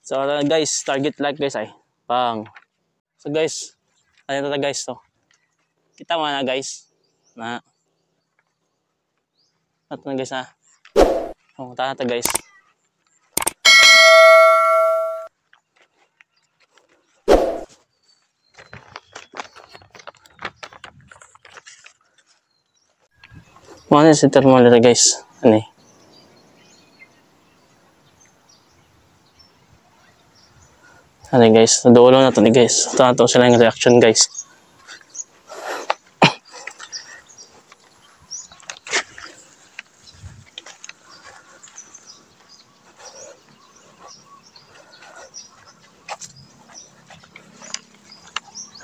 So guys, target like guys ay. Pang. So guys, ano to guys to? Kita mo na guys. Na. Ato na guys ha. Oh, ta ta guys. Mo na si thermometer guys. Ano eh? Ano guys, nadulo na to ni guys. Ito na to sila yung reaction guys.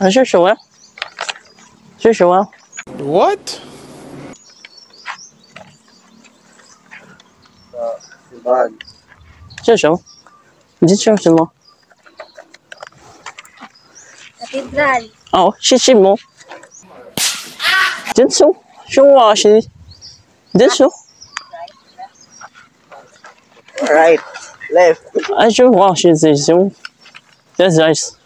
Ah, sure, sure. Sure, sure. What? Simbahan. Sure, sure. Hindi sure, sure mo. Cathedral. Oh, 是mo. 真是，是我是，真是， Right. Left. 啊是我是是是，这是是，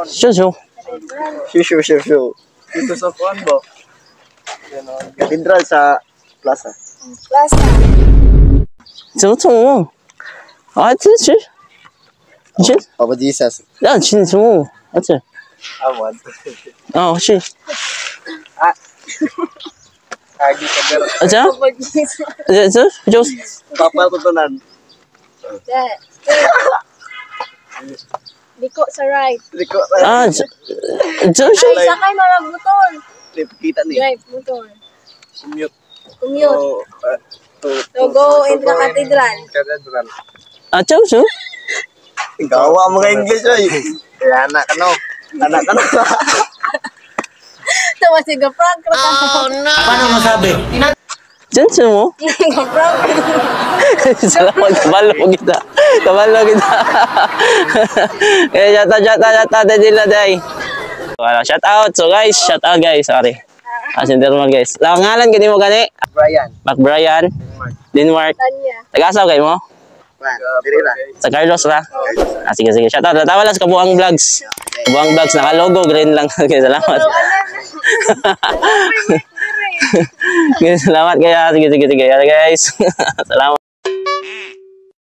是是， Shoo, shoo, shoo. Dito sa kuan ba? Cathedral sa plaza. Plaza. 怎么怎么？啊这是，这 Papa Jesus. 让请什么？啊这， Awad. 哦是， Agi ka dero. 啊这，这这就是， Papa tutunan. Liko sa right. Liko. 啊这，这是 Ay, sakay mga motor. Kita ni. Drive motor. Commute. Commute. To, To go in the cathedral. Cathedral. 啊这是， Gawa mga English oy. Kaya anak ka no. Anak ka na. Tawa si ga-prank ra ka. 真是mo? Ga-prank. Salamat, kabalo kita. Kabalo kita. Eh, shout out, shout out, shout out, dahil day. Wala, shout out. So guys, shout out guys, sorry. Ah, thermal guys. Ang ngalan kini mo gani? Brian. Mac Brian, Denmark. Tanya. Taga-asaw kay mo? Diri ra. Sa Carlos ra. Ah, sige, sige. Shout out. Tawa lang sa Kabuang Vlogs. Kabuang Vlogs, naka-logo, green lang. Okay, salamat. Sige, salamat kaya. Sige, sige, sige. Guys. Salamat.